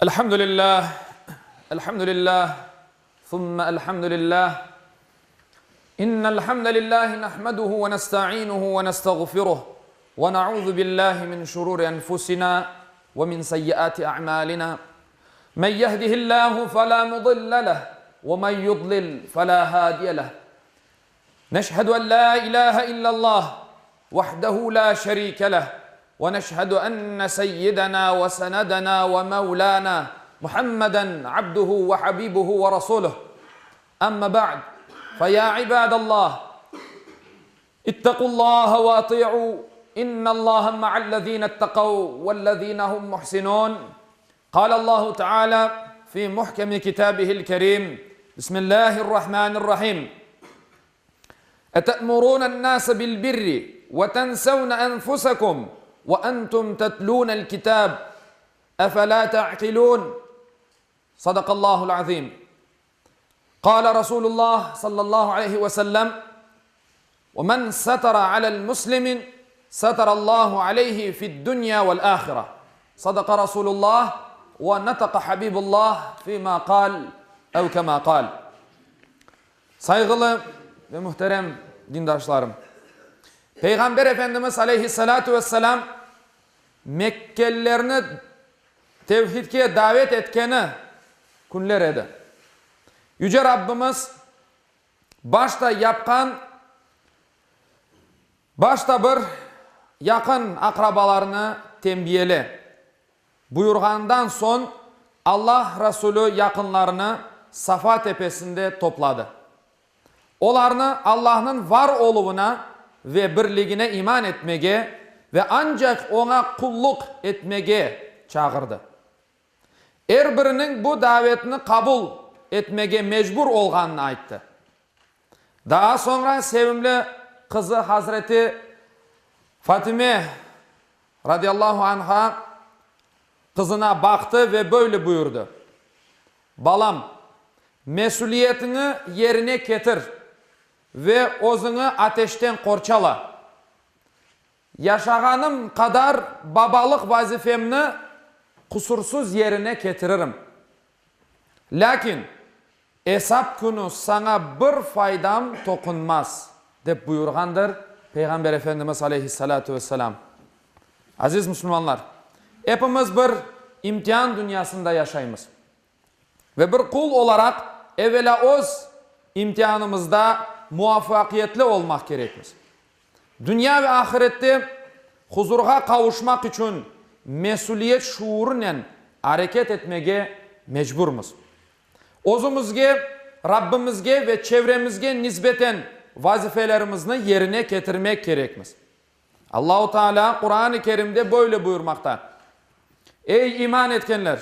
Elhamdülillah, elhamdülillah, thumme elhamdülillah. İnnel hamdelellahi nahmeduhu ve nestainuhu ve nestağfiruh ve na'uzu billahi min şururi enfusina ve min seyyiati a'malina. Men yehdihillahu fela mudille leh ve men yudlil fela hadiye leh. Neşhedü en la ilahe illallah vahdehu la şerike leh ve neşhedü enne seyyidena ve senedena ve mevlana Muhammeden abduhu ve habibuhu ve rasuluh. Amma ba'd, fe ya ibadallah, ittaqullaha ve ati'u, innallaha ma'allezine ittakav vellezine hum muhsinun. Kâlallahu Teâlâ fî muhkemi kitâbihil kerîm, Bismillâhirrahmânirrahîm. Ete'murûnen-nâse bil-birri ve tensevne enfusekum ve entum tetlûnel kitâb, efelâ te'kilûn. Sadakallâhu'l azîm. Kâle Rasûlullah sallallahu aleyhi ve sellem, Ve men setera alel muslimin seterallahu aleyhi fid-dünya vel-âhire. Sadaka Rasulullah ve netaka Habibullah fîmâ kâl ev kemâ kâl. Sayğılı ve muhterem dindaşlarım! Peyğamber Efendimiz aleyhissalâtu vesselâm Mekkelilerni tevhidge davet etkeni künler edi. Yüce Rabbimiz başta yapqan, başta bir yaqın aqrabalarını tenbiyele buyurğandan soñ Allah Rasulü yaqınlarını Safa tepesinde topladı. Olarnı Allahnıñ var oluvına ve birligine iman etmege ve ancaq Oña qulluq etmege çağırdı. Er biriniñ bu davetni qabul etmege mecbur olğanını ayttı. Daa soñra sevimli qızı Hazreti Fatime, radiyallahu anha, qızına baqtı ve böyle buyurdı, Balam, mesüliyetiñi yerine ketir ve özüñi ateşten qorçala. Yaşağanım qadar babalıq vazifemni qusursız yerine ketiririm. Lâkin esap künü saña bir faydam toqunmaz, dep buyurğandır Peyğamber Efendimiz aleyhissalâtu vesselâm. Aziz musulmanlar, epimiz bir imtian dünyasında yaşaymız. Ve bir qul olaraq evelâ öz imtianımızda muvafaqiyetli olmaq kerekmiz. Dünya ve ahirette huzurğa qavuşmaq içün mesüliyet şuurınen areket etmege mecburmız. Özümizge, Rabbimizge ve çevremizge nisbeten vazifelerimizni yerine ketirmek kerekmiz. Allahu Teala Quran-ı Kerimde böyle buyurmaqta, Ey iman etkenler!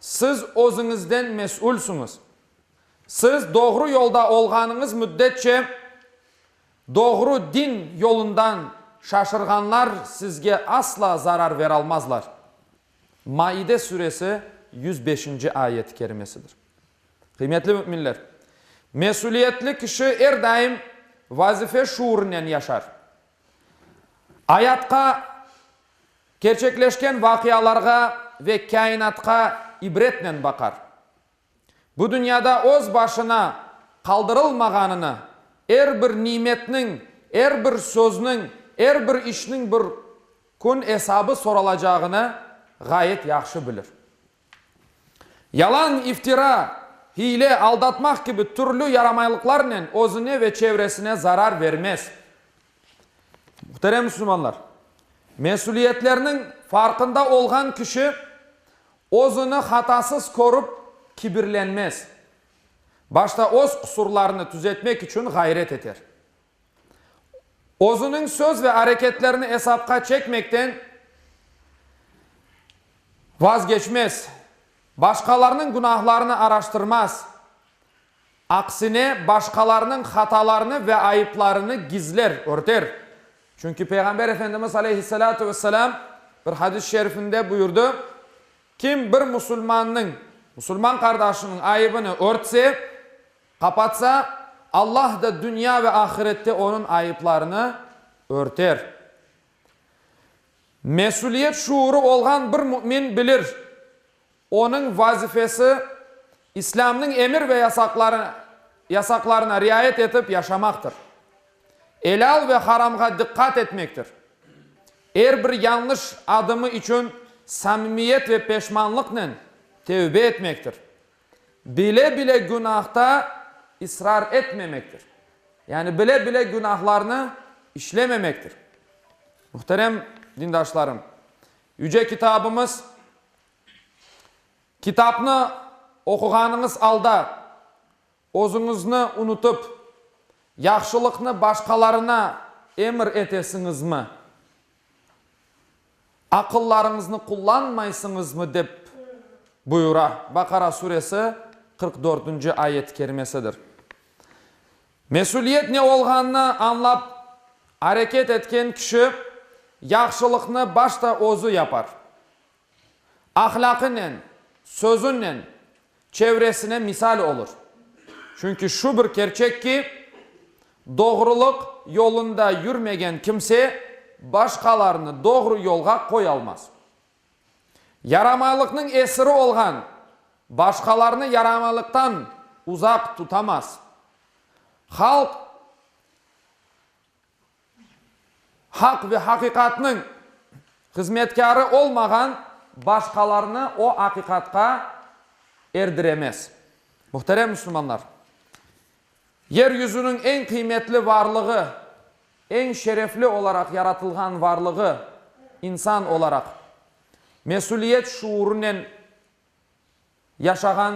Siz özüñizden mesülsiñiz. Siz doğru yolda olğanıñız müddetçe, doğru din yolundan şaşırğanlar sizge asla zarar veralmazlar. Maide suresi 105-nci ayet-i kerimesidir. Qıymetli müminler! Mesüliyetli kişi er daim vazife şuurınen yaşar. Ayatqa, kerçekleşken vaqialarğa ve kâinatqa ibretnen baqar. Bu dünyada öz başına qaldırılmağanını, er bir nimetniñ, er bir sözniñ, er bir işniñ bir kün esabı soralacağını ğayet yahşı bilir. Yalan, iftira, hiyle, aldatmaq kibi türlü yaramaylıqlarnen özüne ve çevresine zarar vermez. Muhterem musulmanlar, mesüliyetlerniñ farqında olğan kişi özüni hatasız körip kibirlenmez, başta öz qusurlarını tüzetmek içün ğayret eter. Özüniñ söz ve areketlerini esapqa çekmekten vazgeçmez, başqalarnıñ günahlarını araştırmaz, aksine başqalarnıñ hatalarını ve ayıplarını gizler, örter. Çünki Peyğamber Efendimiz aleyhissalâtu vesselâm bir hadis-i şerifinde buyurdı, Kim bir musulmannıñ, musulman qardaşınıñ ayıbını örtse, Qapatsa, Allah da dünya ve ahirette onıñ ayıplarını örter. Mesüliyet şuurı olğan bir mümin bilir, Onıñ vazifesi, İslâmnıñ emir ve yasaqları yasaqlarına riayet etip yaşamaqtır. Elâl ve haramğa diqqat etmektir. Er bir yañlış adımı içün samimiyet ve peşmanlıqnen tevbe etmektir. Bile-bile günahta israr etmemektir. Yani bile-bile günahlarnı işlememektir. Muhterem dindaşlarım, Yüce Kitabımız, Kitapnı oquğanıñız alda, özüñizni unutıp, yahşılıqnı başqalarına emir etesiñizmi? Aqıllarıñıznı qullanmaysıñızmı? dep buyura, Baqara suresi, 44-nci ayet-i kerimesidir. Mesüliyet ne olğanını añlap areket etken kişi yahşılıqnı başta özü yapar. Ahlâqınen, sözünen çevresine misal olur. Çünki şu bir kerçek ki, doğrulıq yolunda yürmegen kimse başqalarnı doğru yolğa qoyalmaz. Yaramaylıqnıñ esiri olğan başqalarnı yaramaylıqtan uzaq tutamaz. Halq haq ve haqiqatnıñ hızmetkârı olmağan başqalarnı o aqiqatqa erdiremez. Muhterem müslümanlar! Yer yüzüniñ eñ qıymetli varlığı, eñ şerefli olaraq yaratılğan varlığı, insan olaraq, mesüliyet şuurınen yaşağan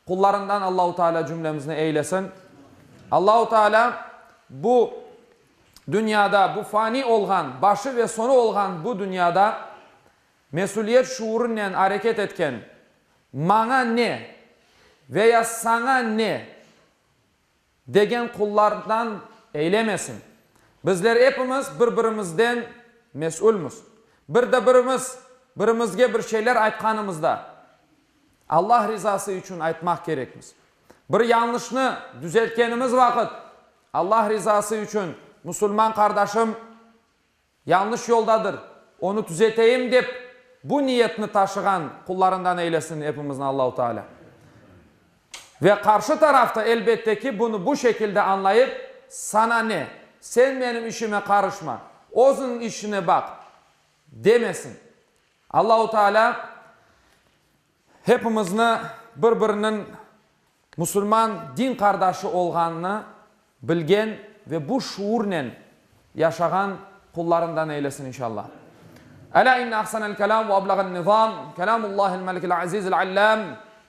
qullarından Allahu Teala cümlemizni eylesin. Allahu Teala bu dünyada, bu fani olğan, başı ve soñu olğan bu dünyada mesüliyet şuurınen areket etken, maña ne ve ya saña ne degen qullardan eylemesin. Bizler epimiz bir-birimizden mesülmiz. Bir de birimiz birimizge bir şeyler aytqanımızda, Allah rizası içün aytmaq kerekmiz. Bir yañlışnı düzeltkenimiz vaqıt, Allah rizası içün, musulman qardaşım Yañlış yoldadır, onı tüzeteyim dep, bu niyetni taşığan qullarından eylesin epimizni Allahu Teala. Ve qarşı taraf da elbette ki, bunı bu şekilde añlayıp, Sana ne, sen menim işime qarışma, özüniñ işine baq, demesin. Allahu Teala hepimizni bir-biriniñ musulman din qardaşı olğanını bilgen ve bu şuurnen yaşağan qullarından eylesin inşallah. Elâ inne ahsenel kelâm ve eblağen nizâm, kelâmullâhil melikil azîzil allâm,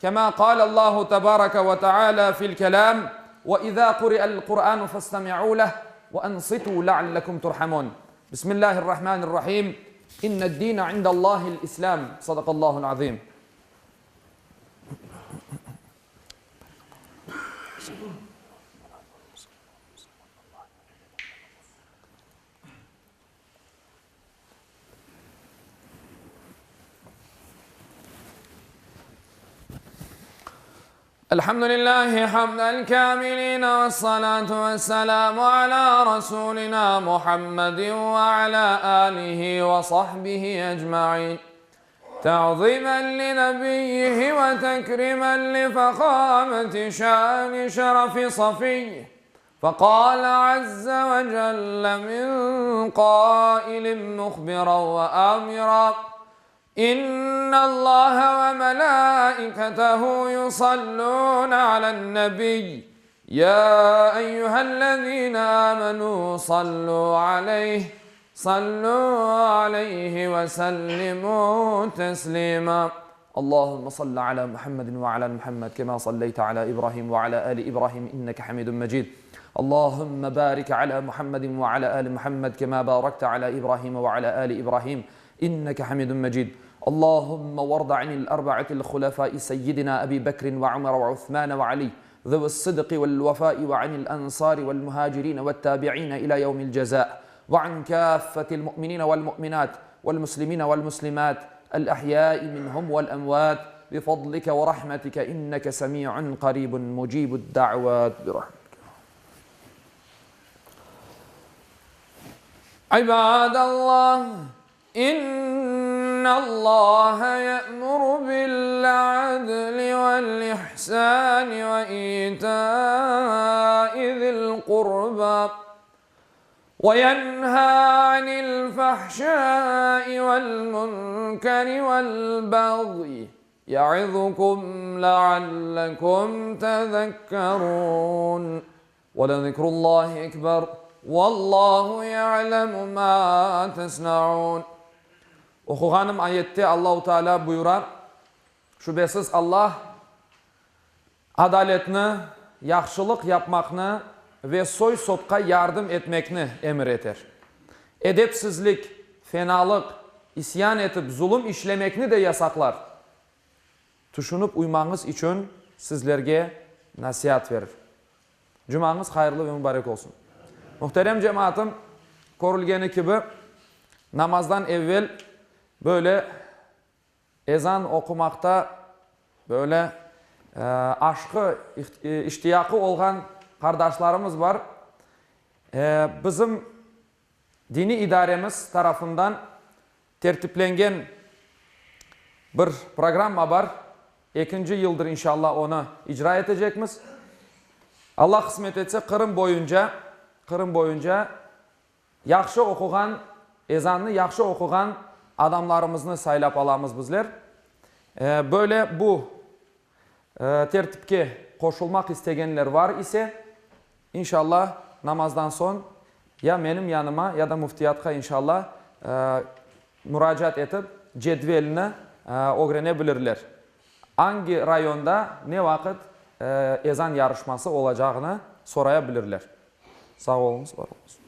kemâ kâlellâhu tebâreke ve teâlâ fil kelâm, ve izâ kuri'el Kur'ânu festemi'û leh ve ensitû leallekum turhamûn. Bismillâhirrahmânirrahîm. İnned-dîne indellâhil İslâm. Sadakallâhul azîm. Elhamdülillahi hamdel kâmilîn vessalâtu vesselâmu alâ rasûlinâ Muhammedin ve alâ âlihi ve sahbihi ecmaîn. Ta'zimen li nebiyyihi ve tekrimen li fehâmeti şâni şerefi safiyyihi. Fekâle azze ve celle min kâilin muhbiran ve âmiran, İnnallâhe ve melâiketehu yusallûne alen-nebiy, yâ eyyühellezîne âmenû sallû aleyh, sallû aleyhi ve sellimû teslîmâ. Allahümme salli alâ Muhammedin ve alâ Muhammed kemâ salleyte alâ İbrahim ve alâ âli İbrahim inneke hamidun mecid. Allahümme bârik alâ Muhammedin ve alâ âli Muhammed kemâ bârekte alâ İbrahim ve alâ âli İbrahim inneke hamidun mecid. Allahümme varda anil erba'atil hulefâi seyyidina Ebi Bekrin ve Ömer ve Osman ve Ali zevi's-sıdqi ve'l-vefâi ve anil ensâri ve'l-muhâcirîne ve't-tâbi'îne ilâ yevmil cezâ ve an kâffetil mu'minîne ve'l-mu'minât ve'l-muslimîne ve'l-muslimât el-ahyâi minhum ve'l-emvât bifadlike ve rahmetike inneke semî'un qarîbun mucîbud-da'vât birahmetike. İbâdallah, inne. İnnallâhe ye'muru bil-'adli vel-ihsâni ve itâi zil-qurbâ ve yenhâ anil-fahşâi vel-münkeri vel-bagyi ya'izukum le'allekum tezekkerûn. Ve lezikrullâhi ekber, vallâhu ya'lemu mâ tesna'ûn. Oquğanım ayette Allahu Teala buyura, Şübesiz Allah adaletni, yahşılıq yapmaqnı ve soy-sopqa yardım etmekni emir eter. Edepsizlik, fenalıq, isyan etip zulum işlemekni de yasaqlar. Tüşünip uymañız içün sizlerge nasiat verir. Cumañız hayırlı ve mübarek olsun. Muhterem cemaatım, körülgeni kibi, namazdan evvel böyle ezan oqumaqta böyle aşqı, iştiyaqı olğan qardaşlarımız bar. Bizim diniy idaremiz tarafından Tertiplengen bir programma bar, ekinci yıldır inşallah onı icra etecekmiz. Allah qısmet etse, Qırım boyunca, Qırım boyunca yahşı oquğan, ezannı yahşı oquğan adamlarımıznı saylap alamız bizler. Böyle bu tertipke qoşulmaq istegenler var ise, inşallah namazdan soñ ya menim yanıma, ya da müftiyatqa inşallah muracaat etip cedvelni ögrene bilirler. Angi rayonda ne vaqıt ezan yarışması olacağını soraya bilirler. Sağ oluñız, var oluñız.